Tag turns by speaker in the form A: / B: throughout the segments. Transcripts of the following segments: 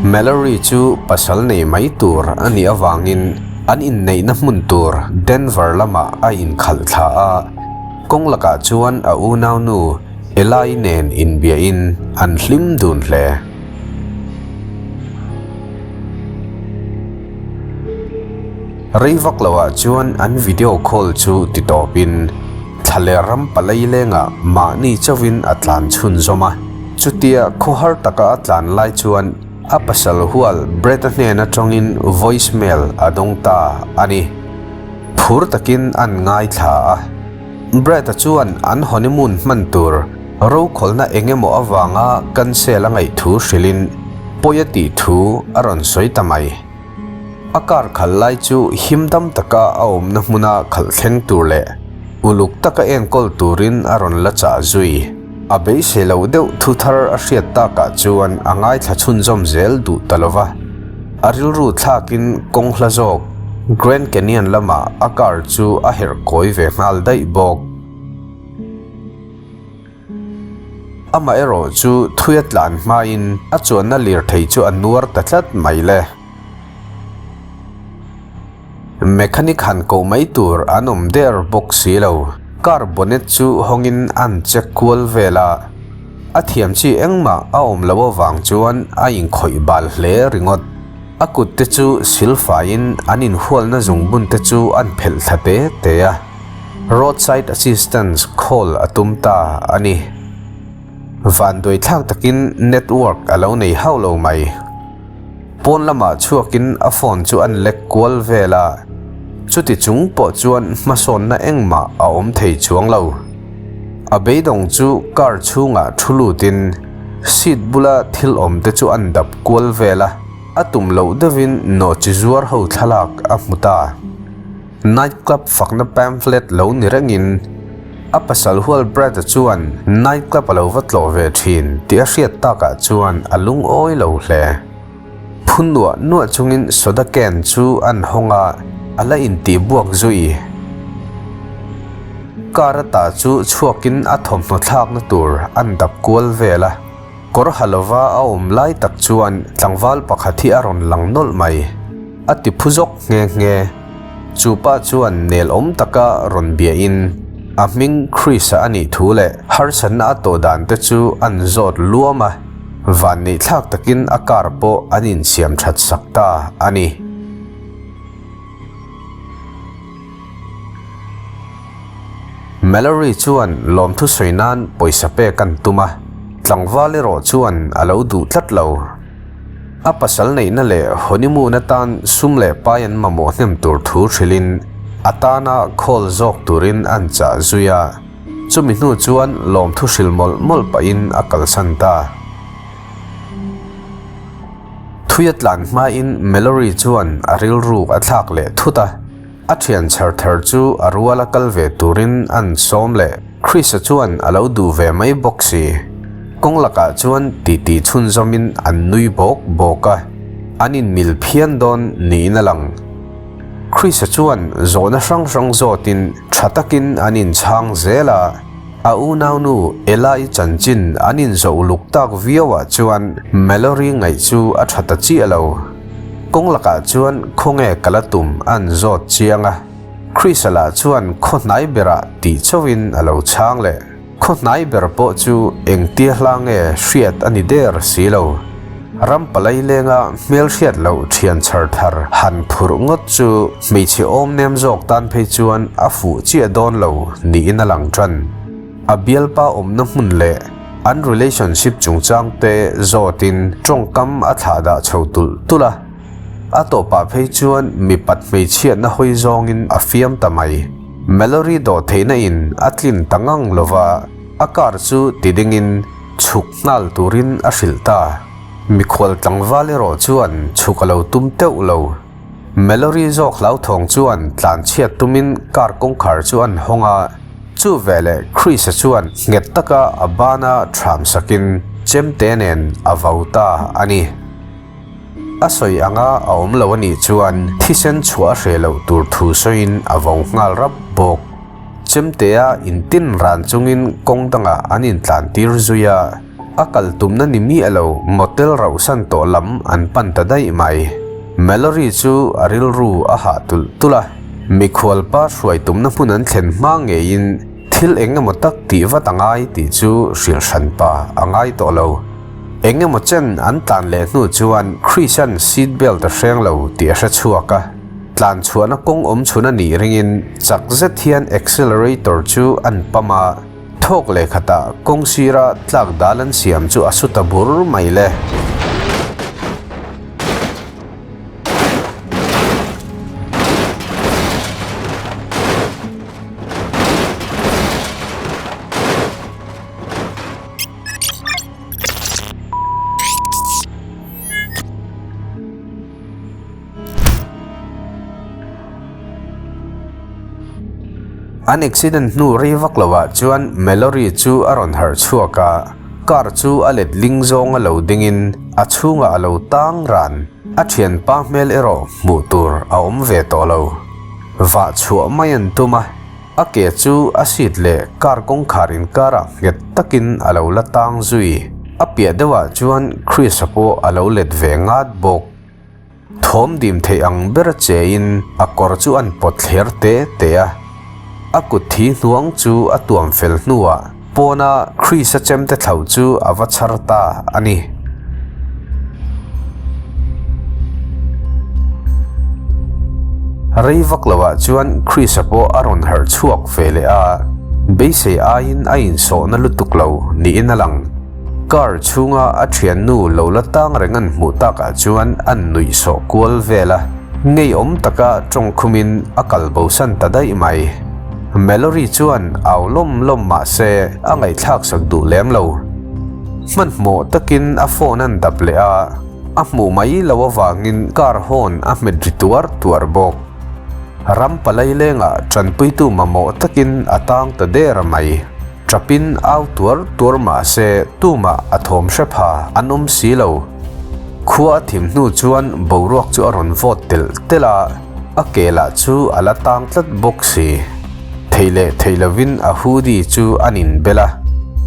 A: Mallory chu pasal nei mai tur a nih avangin an inneihna hmun tur Denver lamah a inkhalh thla a, kawng lakah chuan a unaunu Ella-i nen inbiahin an hlim dun hle. Rei vak loah chuan an video call chu ti tawpin thla leh ram palai lengah mahni chauhin a tlan chhunzawm a. Chutia khawhar taka a tlan lai chuan a pasal hual Brett-a hnen atangin voice mail a dawng ta a ni. Phur takin an ngaithla a. Brett-a chuan an honeymoon hman tur rokhawlna eng emaw avanga cancel a ngaih thu hrilhin pawi a tih thu a rawn sawi ta mai. A car khalh lai chu him dam taka a awmna hmuna khalh thleng tur leh uluk taka enkawl turin a rawn la chah zui. A beisei loh deuh thu thar a hriat takah chuan a ngaithla chhunzawm zel duh ta lo va. A rilru thlakin kawng hla zawk Grand Canyon lamah a car chu a herh kawi ve nghal daih bawk. Amaherawh chu thui a tlan hmain a chuanna lirthei chu a nuar ta tlat mai le. Mechanic han koh mai tur an awm der bawk si lo. Car bonnet chu hawngin an check kual vel a, a thiam chi engmah a awm loh avang chuan a inkhawih bal hle ringawt. A kut te chu silfaiin an inhualna zungbun te chu an phelh thla te te a. Roadside assistance call a tum ta a ni. Vanduai thlak takin network a lo nei hauh lo mai. Pawn lamah chhuakin a phone chu an lek kual vel a, chuti chung pawh chuan hmasawnna engmah a awm thei chuang lo. A beidawng chu car chhungah thu lutin seat bula thil awm te chu an dap kual vel a, a tum loh deuhin nawhchi zuar ho thlalak a hmu ta. Night club fakna pamphlet lo ni rengin a pasal hual Brad-a chuan night club a lo va tlawh ve thin tih a hriat takah chuan a lungawi lo hle. Phu nuah nuah chungin soda can chu an hawng a, a la intih buak zui. Car a tah chu chhuakin a thawmhnaw thlakna tur an dap kual vel a. Kawr ha lova a awm lai tak chuan tlangval pakhat hi a rawn lang nawlh mai. A ti phu zawk nghe nghe. Chu pa chuan nel awm taka rawn biahin a hming Chris-a a nih thu leh harsatna a tawh dan te chu an zawt luam a, vanneih thlak takin a car pawh an insiam that sak ta a ni. Mallory chuan lawmthu sawi nan pawisa pek an tum a, tlangval erawh chuan a lo duh tlat lo. A pasal neihna leh honeymoon atan sum leh pai an mamawh hnem tur thu hrilhin a tana call zawk turin an chah zui a, chumi hnu chuan lawmthu hrilh mawlh mawlh pahin a kalsan ta. Thui a tlan hmain Mallory chuan a rilru a thlak leh thut a. A thian chher ther chu a ruala kal ve turin an sawm leh. Chris-a chuan a lo duh ve mai bawk si. Kawng lakah chuan titi chhunzawmin an nui bawk bawk a, an inmil phian dawn niin a lang. Chris-a chuan zawhna hrang hrang zawtin tha takin an inchhang zel a, a unaunu Ella-i chanchin an inzawh uluk tak viauah chuan Mallory ngaih chu a tha ta chiah lo. Kawng lakah chuan khawnge ka la tum an zawt chiang a, Chris-a lah chuan khaw hnai berah tih chauhin a lo chhang leh. Khaw hnai ber pawh chu engtia hla nge hriat a ni der si lo. Ram palai lenga hmel hriat loh thian chhar thar han phurh ngawt chu hmeichhe awm nem zawk tan phei chuan a fuh chiah dawn lo niin a lang tan. A bialpa awmna hmun leh an relationship chungchang te zawtin tawngkam a thlah dah chho tulh tulh a, a tawpah phei chuan mipat hmeichhiatna hawi zawngin a fiam ta mai. Mallory dawh theihna in a tlin ta ngang lova, a car chu ti dingin chhuk nghal turin a hrilh ta. Mikhual tlangval erawh chuan chhuk a lo tum teuh lo. Mallory zawk hlauthawng chuan tlanchhiat tumin car kawngkhar chu an hawng a, chu veleh Chris-a chuan nghet taka a bana thram sakin chemte nen a vau ta a ni. A sawi anga a awm lo a nih chuan thisen chhuah a hreh loh tur thu sawiin a vau nghal rap bawk. Chemtea intin ran chungin kawng dangah an intlan tir zui a, a kal tumna ni miah lo motel rauhsan tawh lam an pan ta daih mai. Mallory chu a rilru a hah tulh tulh a, mikhualpa hruai tumna hmun an thlen hma ngeiin thil eng emaw tak tih vat a ngai tih chu hrilh hran pa a ngai tawh lo. Eng emaw chen an tlan leh hnu chuan Chris-a'n seat belt a hreng lo tih a hre chhuak a. Tlan chhuahna kawng awm chhun a nih ringin chak zet hian accelerator chu an pump a, thawk leh khatah kawng sira tlak dal an siam chu a su ta bur mai le. An accident hnu rei vak lo ah chuan Mallory chu a rawn harh chhuak a, car chu a let ling zawng a lo ding in a chhungah a lo tang ran. A thianpa hmel erawh hmuh tur a awm ve tawh lo. Vah chhuah mai an tum a, a ke chu a seat leh car kawngkhar inkarah nghet takin a lo la tang zui. A piah deuhah chuan Chris-a pawh a lo let ve ngat bawk. Thawm dim theih ang ber chein a kawr chu an pawt thler te te a. A kut thi hnuang chu a tuam fel hnuah pawna Chris-a chemte thlo chu a va chhar ta a ni. Rei vak loah chuan Chris-a pawh a rawn harh chhuak ve leh a, beisei aiin a insawhna lutuk lo niin a lang. Car chhunga a thiannu lo la tang reng an hmuh takah chuan an nuih sawh kual vel a, ngeiawm taka tawngkhumin a kal bosan ta daih mai. Mallory chuan au lawm lawm mah se a ngaihthlak sak duh lem lo. Hmanhmawh takin a phone an dap leh a, a hmuh mai lo avangin car horn a hmet ri tuar tuar bawk. Ram palai lengah tanpuitu mamawh takin a tang ta der mai. Ṭapin au tuar tuar mah se tumah a thawm hre pha an awm si lo. Khua a thim hnu chuan boruak chu a rawn vawt telh telh a, a ke lah chu a la tang tlat bawk si. Thei leh thei lovin a hoodie chu an inbel a,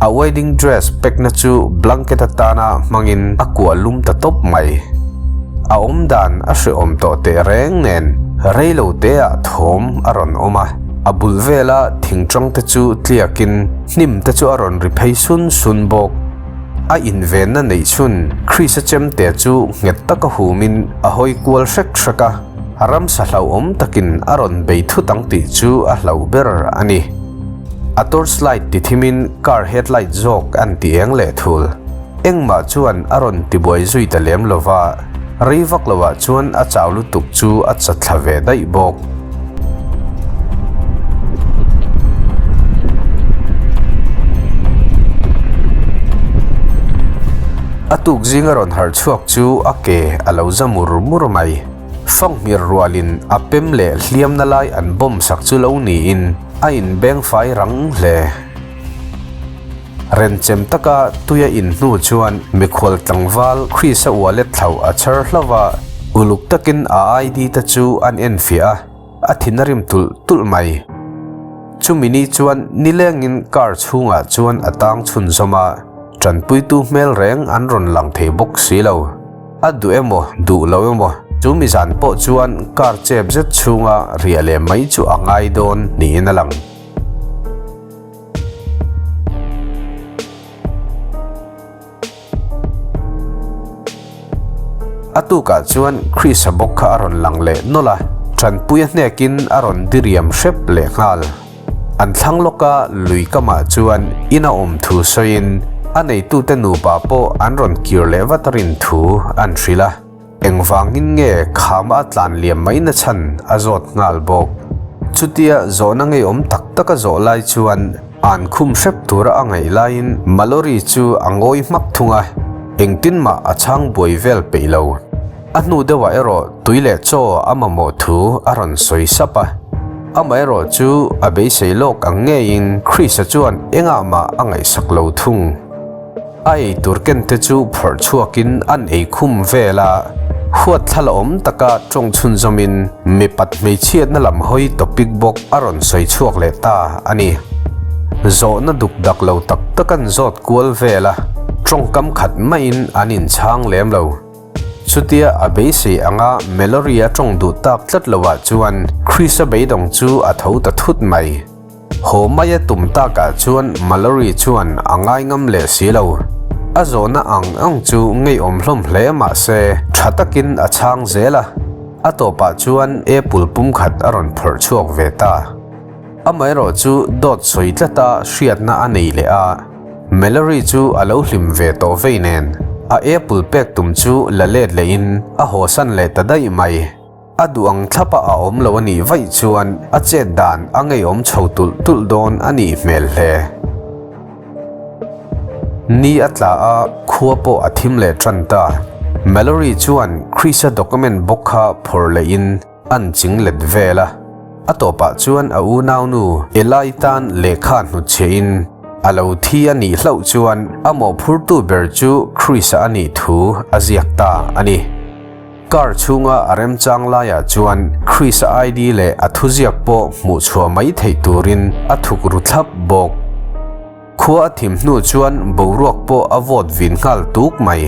A: a wedding dress pack-na chu blanket atana hmangin a kuah lum ta tawp mai. A awmdan a hrehawm tawh teh reng nen rei lo teah thawm a rawn awm a. A bul vela thingṭang te chu tliakin hnim te chu a rawn ri phei sun sun bawk. A invenna neih chhun Chris-a chemte chu nghet taka humin a hawi kual hrek hrek a, ramsa hlauhawm takin a rawn bei thut ang tih chu a hlauh ber a ni. A torchlight ti thimin car headlight zawk an ti eng leh thul. Engmah chuan a rawn tibuai zui ta lem lo va, rei vak loah chuan a chau lutuk chu a chat thla ve daih bawk. A tuk zinga rawn harh chhuak chu a ke a lo za mur mur mai. Fanghmir rualin a pem leh hliamna lai an bomb sak chu lo niin a inbeng fai rang hle. Renchem taka tui a in hnu chuan mikhual tlangval Chris-a wallet thlauh a chhar hlauh a, uluk takin a ID te chu an enfiah a, a thin a rim tulh tulh mai. Chumi ni chuan nilengin car chhungah chuan a tang chhunzawm a, tanpuitu hmel reng an rawn lang thei bawk si lo. A duh emaw duh lo emaw chu mizan pawh chuan car chep zet chhunga riah leh mai chu a ngai dawn niin a lang. A tukah chuan Chris-a bawk kha a rawn lang leh nawlh a, Tanpuia hnekin a rawn diriam hrep leh nghal. An thlang lawka lui kamah chuan in a awm thu sawiin a neitute nupa pawh an rawn kir leh vat a rin thu an hrilh a. Engvangin nge khama a tlan liam mai na chhan a zawt nghal bawk. Chutia zawhna ngeiawm tak tak a zawh lai chuan an khum hrep tura a ngaih laiin Mallory chu a ngawi hmak thung a, engtin mah a chhang buai vel peih lo. A hnu deuhah erawh tui leh chaw a mamawh thu a rawn sawi sap a. Amaherawh chu a beisei lawk ang ngeiin Chris-a chuan engah mah a ngaihsak lo thung. A ei tur ken te chu phawrh chhuakin an ei khum vel a. Huatthlala awm taka tawng chhunzawmin mipat hmeichhiatna lam hawi topic bawk a rawn sawi chhuak leh ta a ni. Zawhna duk dak lo tak tak an zawt kual vel a, tawngkam khat maiin an inchhang lem lo. Chutia a beisei anga Mallory a tawng duh tak tlat loah chuan Chris-a beidawng chu a tho ta thut mai. Haw mai a tum takah chuan Mallory chuan a ngai ngam leh si lo. A zawhna ang ang chu ngeiawm hlawm hle mah se tha takin a chhang zel a, a tawpah chuan apple pum khat a rawn phawrh chhuak ve ta. Amaherawh chu dawt sawi tlata hriatna a nei leh a, Mallory chu a lo hlim ve tawh vei nen a apple pek tum chu la let lehin a hawsan leh ta daih mai. A duh ang thlapa a awm lo a nih vaih chuan a chet dan a ngeiawm chho tulh tulh dawn a nih hmel hle. Ni a tla a, khua pawh a thim leh tan ta. Mallory chuan Chris-a document bawk kha phawrh lehin an ching let vel a. A tawpah chuan a unaunu Eli tan lehkha hnutchhiahin a lo thi a nih hlauh chuan a mawhphurtu ber chu Chris-a a nih thu a ziak ta a ni. Car chhunga a remchang laiah chuan Chris-a ID leh a thuziak pawh hmuh chhuah mai theih turin a thuk ru thlap bawk. Khua a thim hnu chuan boruak pawh a vawt vin nghal tuk mai.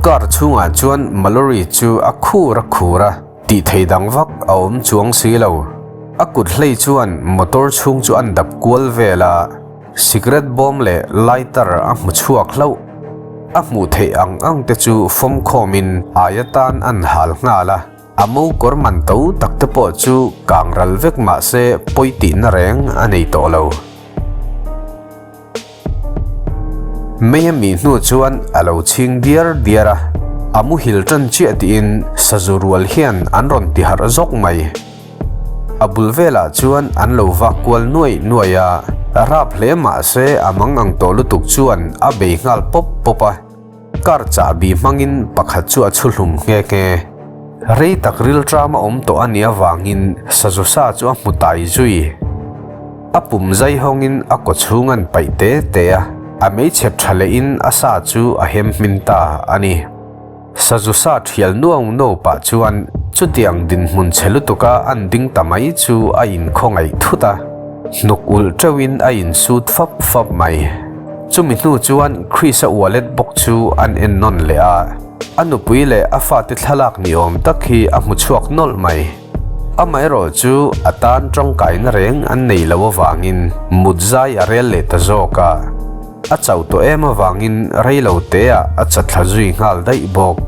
A: Car chhungah chuan Mallory chu a khur a khur a, tih thei dang vak a awm chuang si lo. A kut hlei chuan motor chhung chu an dap kual vel a. Cigarette bawm leh lighter a hmu chhuak hlauh. A hmuh theih ang ang te chu fawm khawmin ai atan an hal nghal a, a mo kawr man to tak te pawh chu kang ral vek mah se pawi tihna reng a nei tawh lo. Mei a mih hnu chuan a lo chhing diar diar a, a muhil tan chiah tiin sazu rual hian an rawn ti harh zawk mai. A bul velah chuan an lo vak kual nuaih nuaih a, rap hle mah se a mang ang tawh lutuk chuan a bei nghal pawp pawp a. Car chahbi hmangin pakhat chu a chhu hlum nghe nghe. Rei tak rilṭam a awm tawh a nih avangin sazu sa chu a hmu tai zui. A pum zai hawngin a kaw chhung an paih te te a, a meichep ṭha lehin a sa chu a hem hmin ta a ni. Sazu sa thial nuau nuau pah chuan chutiang dinhmun chhe lutuka an ding ta mai chu a inkhawngaih thut a, hnuk ulh teuhin a insut fap fap mai. Chumi hnu chuan Chris-a wallet bawk chu an en nawn leh a, a nupui leh a fate thlalak ni awm tak hi a hmu chhuak nawlh mai. Amaherawh chu a tan tawngkaina reng an nei lo avangin mut zai a rel leh ta zawk a. A chauh tawh em avangin rei lo teah a chatthla zui nghal daih bawk.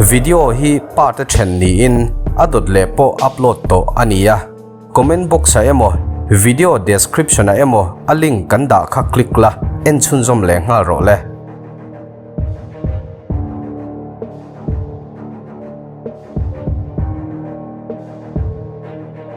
A: Video hi part a then niin a dawt leh pawh upload tawh a ni a, comment box ah emaw video description ah emaw a link kan dah kha click la en chhunzawm leh nghal rawh le.